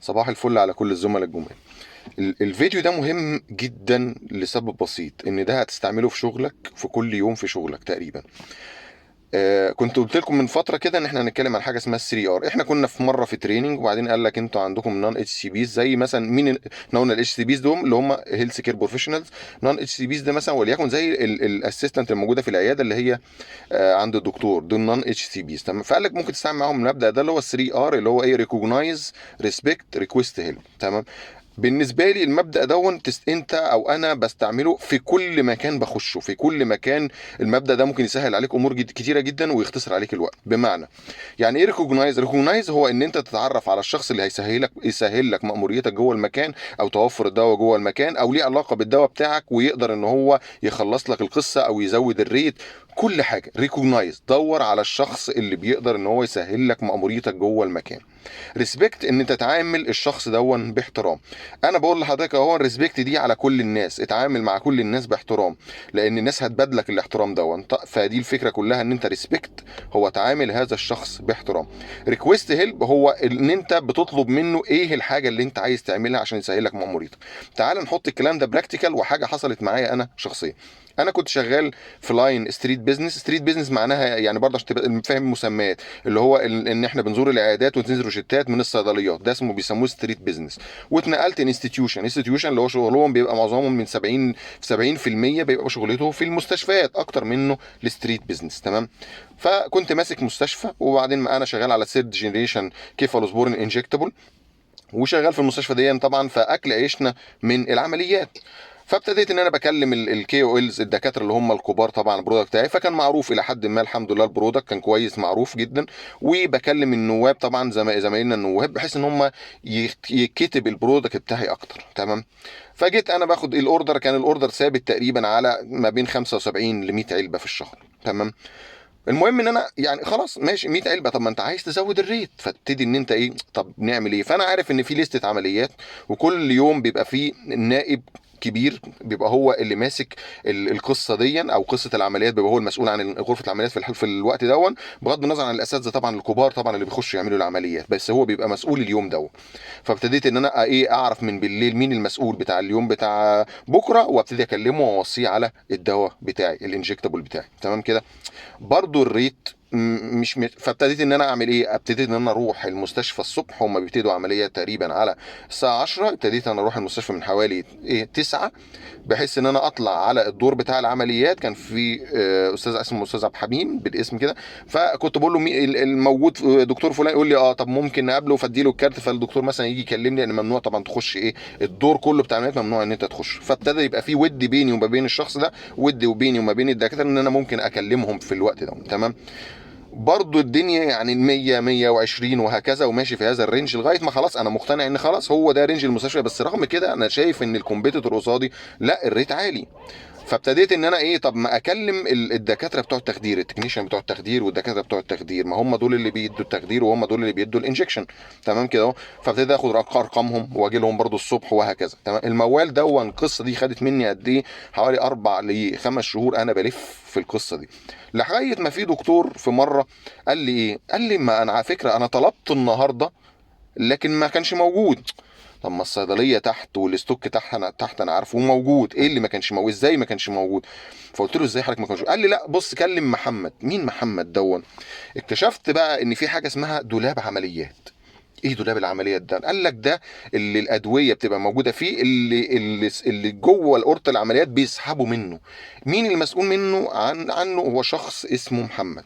صباح الفل على كل الزملاء الجمال. الفيديو ده مهم جدا لسبب بسيط، ان ده هتستعمله في شغلك في كل يوم في شغلك تقريبا. كنت قلت لكم من فترة كده ان احنا هنتكلم عن حاجة اسمها 3 R. احنا كنا في مرة في training، وبعدين قال لك انتوا عندكم non HCPs، زي مثلا مين؟ احنا قلنا ال HCPs دول اللي هم health care professionals. non HCPs ده مثلا وليكن زي ال assistant الموجودة في العيادة اللي هي عند الدكتور، دول non HCPs، تمام. فقال لك ممكن تستعمل معاهم المبدا ده اللي هو 3 R، اللي هو ايه؟ recognize، respect، request help، تمام. بالنسبة لي المبدا دون انت او انا بستعمله في كل مكان بخشه، في كل مكان. المبدا ده ممكن يسهل عليك امور كتيرة جدا ويختصر عليك الوقت. بمعنى يعني ايه recognize؟ recognize هو ان انت تتعرف على الشخص اللي يسهل لك مأموريتك جوه المكان، او توفر الدواء جوه المكان، او ليه علاقة بالدواء بتاعك ويقدر ان هو يخلص لك القصة او يزود ال rate، كل حاجة. recognize، دور على الشخص اللي بيقدر ان هو يسهل لك مأموريتك جوه المكان. respect، ان انت تعامل الشخص دون باحترام. انا بقول لحضرتك اهو، ال respect دي على كل الناس، اتعامل مع كل الناس باحترام، لان الناس هتبادلك الاحترام دون. فدي الفكرة كلها، ان انت respect هو تعامل هذا الشخص باحترام. request help هو ان انت بتطلب منه ايه الحاجة اللي انت عايز تعملها عشان يسهل لك مأموريتك. تعال نحط الكلام ده practical، وحاجه حصلت معايا انا شخصيا. انا كنت شغال في line street business. street business معناها يعني برضه عشان تبقى فاهم المسميات، اللي هو ان احنا بنزور العيادات وتنزل روشتات من الصيدليات، ده اسمه بيسموه street business. واتنقلت institution. institution اللي هو شغلهم بيبقى معظمهم من 70 70% بيبقى شغلته في المستشفيات اكتر منه ال street business، تمام. فكنت ماسك مستشفى، وبعدين انا شغال على third generation cephalosporin injectable، وشغال في المستشفى دي طبعا، فاكل عيشنا من العمليات. فابتديت ان انا بكلم ال KOLs، الدكاترة اللي هم الكبار طبعا، ال product بتاعي، فكان معروف الى حد ما، الحمد لله ال product كان كويس معروف جدا. وبكلم النواب طبعا، زمايلنا النواب، بحيث ان هم يكتب ال product بتاعي اكتر، تمام. فجيت انا باخد ال order، كان ال order ثابت تقريبا على ما بين 75 ل 100 علبة في الشهر، تمام. المهم ان انا يعني خلاص ماشي 100 علبه، طب ما انت عايز تزود ال rate، فتبتدي ان انت ايه، طب نعمل ايه؟ فانا عارف ان في لستة عمليات، وكل يوم بيبقى فيه نائب كبير بيبقى هو اللي ماسك القصة دي او قصة العمليات، بيبقى هو المسؤول عن غرفة العمليات في الوقت دون، بغض النظر عن الاساتذة طبعا الكبار طبعا اللي بيخشوا يعملوا العمليات، بس هو بيبقى مسؤول اليوم دون. فابتديت ان انا ايه، اعرف من بالليل مين المسؤول بتاع اليوم بتاع بكره، وابتدي اكلمه واوصيه على الدواء بتاعي ال injectable بتاعي، تمام كده. برضو ال rate مش فابتديت ان انا اعمل ايه؟ ابتديت ان انا اروح المستشفى الصبح، هم بيبتدوا عملية تقريبا على الساعة 10، ابتديت انا اروح المستشفى من حوالي ايه 9، بحيث ان انا اطلع على الدور بتاع العمليات. كان في استاذ اسمه استاذ عبد الحميد بالاسم كده، فكنت بقول له الموجود دكتور فلان، يقول لي اه طب ممكن نقابله، فادي له الكارت، فالدكتور مثلا يجي يكلمني، لان ممنوع طبعا تخش ايه الدور كله بتاع العمليات، ممنوع ان انت تخش. فابتدى يبقى في ود بيني وما بين الشخص ده، ود وبيني وما بين الدكاتره، ان انا ممكن اكلمهم في الوقت ده، تمام. برضو الدنيا يعني 100 120 وهكذا، وماشي في هذا ال range لغاية ما خلاص انا مقتنع ان خلاص هو ده range المستشفى. بس رغم كده انا شايف ان ال competitor قصادي لا ال rate عالي، فابتديت ان انا ايه، طب ما اكلم الدكاترة بتوع التخدير، ال technician بتوع التخدير والدكاتره بتوع التخدير، ما هم دول اللي بيدوا التخدير وهم دول اللي بيدوا ال injection، تمام كده اهو. فابتديت اخد ارقامهم واجي لهم برضو الصبح وهكذا، تمام. الموال دون القصة دي خدت مني قد ايه؟ حوالي 4 ل5 شهور انا بلف في القصة دي، لغاية ما في دكتور في مرة قال لي ايه، قال لي ما انا على فكرة انا طلبت النهارده لكن ما كانش موجود. طب ما الصيدلية تحت وال stock تحت، انا تحت انا عارفه موجود، ايه اللي ما كانش موجود؟ ازاي ما كانش موجود؟ فقلت له ازاي حضرتك ما كانش؟ قال لي لا بص كلم محمد. مين محمد دون؟ اكتشفت بقى ان في حاجة اسمها دولاب عمليات. ايه دولاب العمليات ده؟ قال لك ده اللي الادوية بتبقى موجودة فيه، اللي جوه اوضة العمليات بيسحبوا منه. مين المسؤول منه عنه؟ هو شخص اسمه محمد،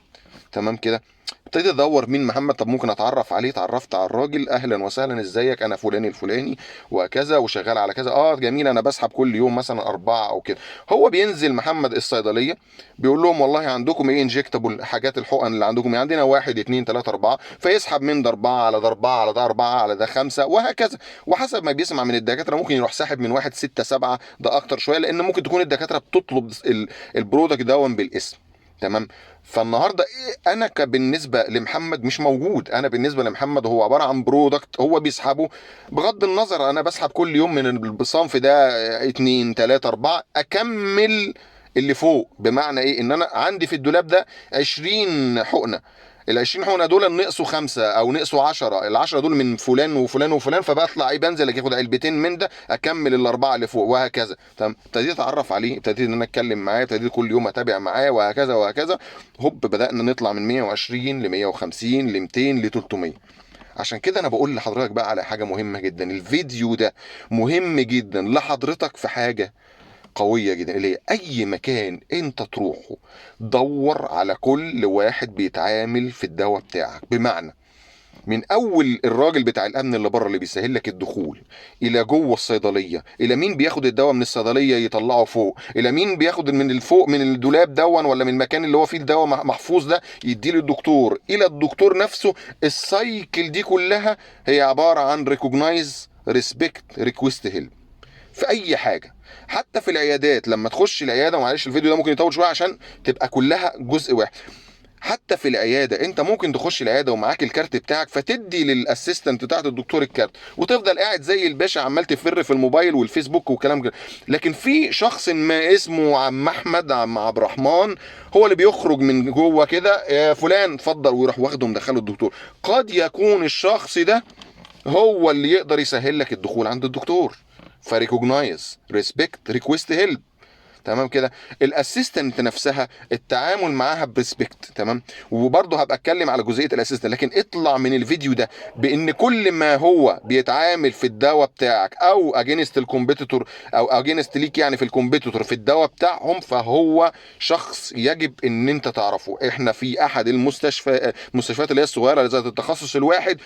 تمام كده. ابتديت ادور مين محمد، طب ممكن اتعرف عليه. اتعرفت على الراجل، اهلا وسهلا، ازيك، انا فلان الفلاني وكذا وشغال على كذا. اه جميل، انا بسحب كل يوم مثلا 4 او كده. هو بينزل محمد الصيدلية بيقول لهم والله عندكم ايه injectable، حاجات الحقن اللي عندكم إيه؟ عندنا 1 2 3 4، فيسحب من ده 4 على ده 4 على ده 4 على ده 5 وهكذا. وحسب ما بيسمع من الدكاترة ممكن يروح ساحب من 1 6 7، ده اكتر شوية، لان ممكن تكون الدكاترة بتطلب ال product دون بالاسم، تمام. فالنهارده إيه، انا بالنسبة لمحمد مش موجود، انا بالنسبة لمحمد هو عبارة عن product هو بيسحبه، بغض النظر انا بسحب كل يوم من الصنف ده 2 3 4 اكمل اللي فوق. بمعنى ايه؟ ان انا عندي في الدولاب ده 20 حقنه، ال 20 حقنه دول نقصوا 5 او نقصوا 10، ال 10 دول من فلان وفلان وفلان، فبطلع ايه، بنزل اخد علبتين من ده اكمل الاربعة اللي فوق وهكذا. تمام. ابتديت اتعرف عليه، ابتديت ان انا اتكلم معاه، ابتديت كل يوم اتابع معاه وهكذا وهكذا. هوب بدانا نطلع من 120 ل 150 ل 200 ل 300. عشان كده انا بقول لحضرتك بقى على حاجة مهمة جدا، الفيديو ده مهم جدا لحضرتك في حاجة قوية جدا، اللي هي اي مكان انت تروحه دور على كل واحد بيتعامل في الدواء بتاعك. بمعنى من اول الراجل بتاع الامن اللي بره اللي بيسهل لك الدخول، الى جوه الصيدلية، الى مين بياخد الدواء من الصيدلية يطلعه فوق، الى مين بياخد من الفوق من الدولاب دون ولا من المكان اللي هو فيه الدواء محفوظ ده يديه للدكتور، الى الدكتور نفسه. ال cycle دي كلها هي عبارة عن recognize، respect، request help في اي حاجة. حتى في العيادات لما تخش العيادة، معلش الفيديو ده ممكن يطول شوية عشان تبقى كلها جزء واحد. حتى في العيادة انت ممكن تخش العيادة ومعاك الكارت بتاعك، فتدي لل assistant بتاعت الدكتور الكارت وتفضل قاعد زي الباشا عمال تفر في الموبايل والفيسبوك وكلام كده. لكن في شخص ما اسمه عم احمد، عم عبد الرحمن، هو اللي بيخرج من جوه كده، يا فلان اتفضل، ويروح واخده مدخله الدكتور. قد يكون الشخص ده هو اللي يقدر يسهل لك الدخول عند الدكتور. ف recognize، respect، request help. تمام كده. ال assistant نفسها التعامل معاها ب respect. تمام. وبرضه هبقى اتكلم على جزئية ال assistant، لكن اطلع من الفيديو ده بان كل ما هو بيتعامل في الدواء بتاعك او against ال competitor او against ليك يعني في ال competitor في الدواء بتاعهم، فهو شخص يجب ان انت تعرفه. احنا في احد المستشفيات اللي هي الصغيرة اللي ذات التخصص الواحد،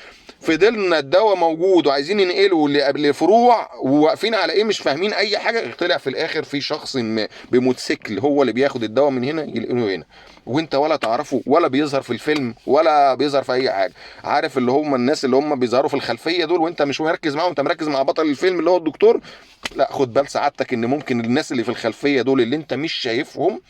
فضلنا الدواء موجود وعايزين ننقله لفروع وواقفين على ايه مش فاهمين اي حاجة. طلع في الاخر في شخص ما بموتوسيكل هو اللي بياخد الدواء من هنا ينقله هنا، وانت ولا تعرفه ولا بيظهر في الفيلم ولا بيظهر في اي حاجة. عارف اللي هم الناس اللي هم بيظهروا في الخلفية دول وانت مش مركز معاهم، انت مركز مع بطل الفيلم اللي هو الدكتور. لا، خد بال سعادتك ان ممكن الناس اللي في الخلفية دول اللي انت مش شايفهم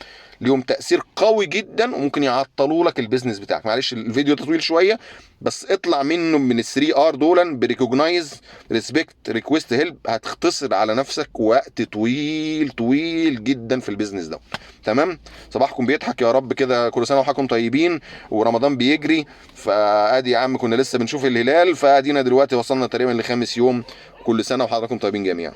ليهم تاثير قوي جدا وممكن يعطلوا لك ال business بتاعك. معلش الفيديو ده طويل شوية، بس اطلع منه من ال 3 R دولا ب recognize، respect، request help، هتختصر على نفسك وقت طويل طويل جدا في ال business ده. تمام. صباحكم بيضحك يا رب كده، كل سنة وحضراتكم طيبين ورمضان بيجري. فادي يا عم كنا لسه بنشوف الهلال، فادينا دلوقتي وصلنا تقريبا لخامس يوم. كل سنة وحضراتكم طيبين جميعا.